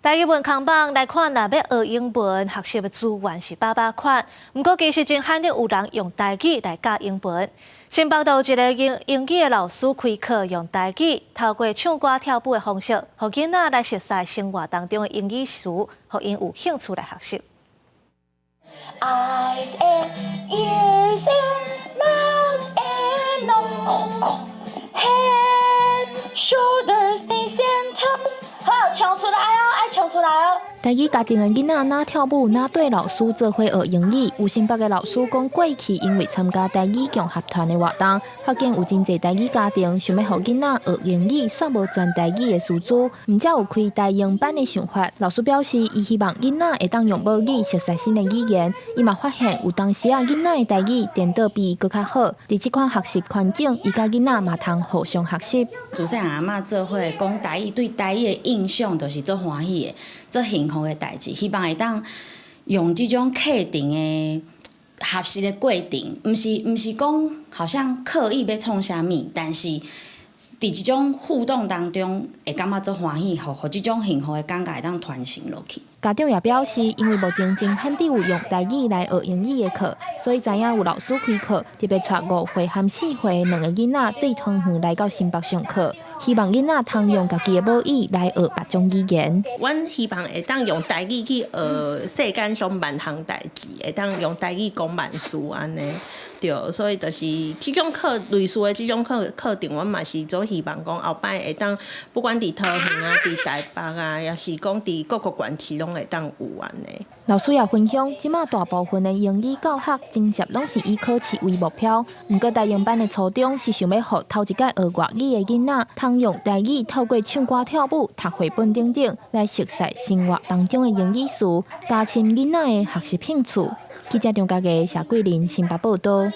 台語文康網來看，若欲學英文，學習的資源是百百款。毋過其實真罕得有人用台語來教英文。新北就有一个英英語的老師開課，用台語透過唱歌跳舞的方式，予囡仔來熟悉生活當中的英語詞，予𪜶有興趣來學習。 Eyes and ears and mouth and nose, head, shoulders, knees and toes。好，唱出來哦，愛唱出來哦。台語家庭的囡仔若跳舞，若綴老師做伙學英語。有新北的老師講，過去因為參加台語共學團的活動，發現有真濟台語家庭想欲予囡仔學英語，煞無全台語的師資，毋才有開台英班的想法。老師表示，伊希望囡仔會當用母語熟悉新的語言。伊嘛發現有當時仔囡仔的台語顛倒比伊閣較好。佇這款學習環境，伊佮囡仔嘛通互相學習。自細漢阿嬤做伙講台語，對台語的印象就是足歡喜的，足幸福的代誌。希望會當用這種課程的學習的過程，毋是講好像刻意欲創啥物，但是佇這種互動當中，會感覺足歡喜，予予這種幸福的感覺會當傳承落去。家長也表示，因為目前真罕得有用台語來學英語的課，所以知影有老師開課，特別帶5歲和4歲兩个囡仔對桃園來到新北上課，希望囡仔通用家己的母語來學別種語言。阮希望會當用台語去學世間上萬項代誌，會當用台語講萬事按呢。對，所以就是這種課類似的這種課課程，阮嘛是足希望講後擺會當，不管佇桃園啊、佇台北啊，抑是講佇各個縣市攏會當有按呢。老師也分享，這馬大部分的英語教學直接攏是以考試為目標，毋過台英班的初衷是想欲予頭一擺學外語的囡仔，通用台語透過唱歌跳舞、讀繪本等等來熟悉生活當中的英語詞，加深囡仔的學習興趣。記者張家傑、謝桂林新北報導。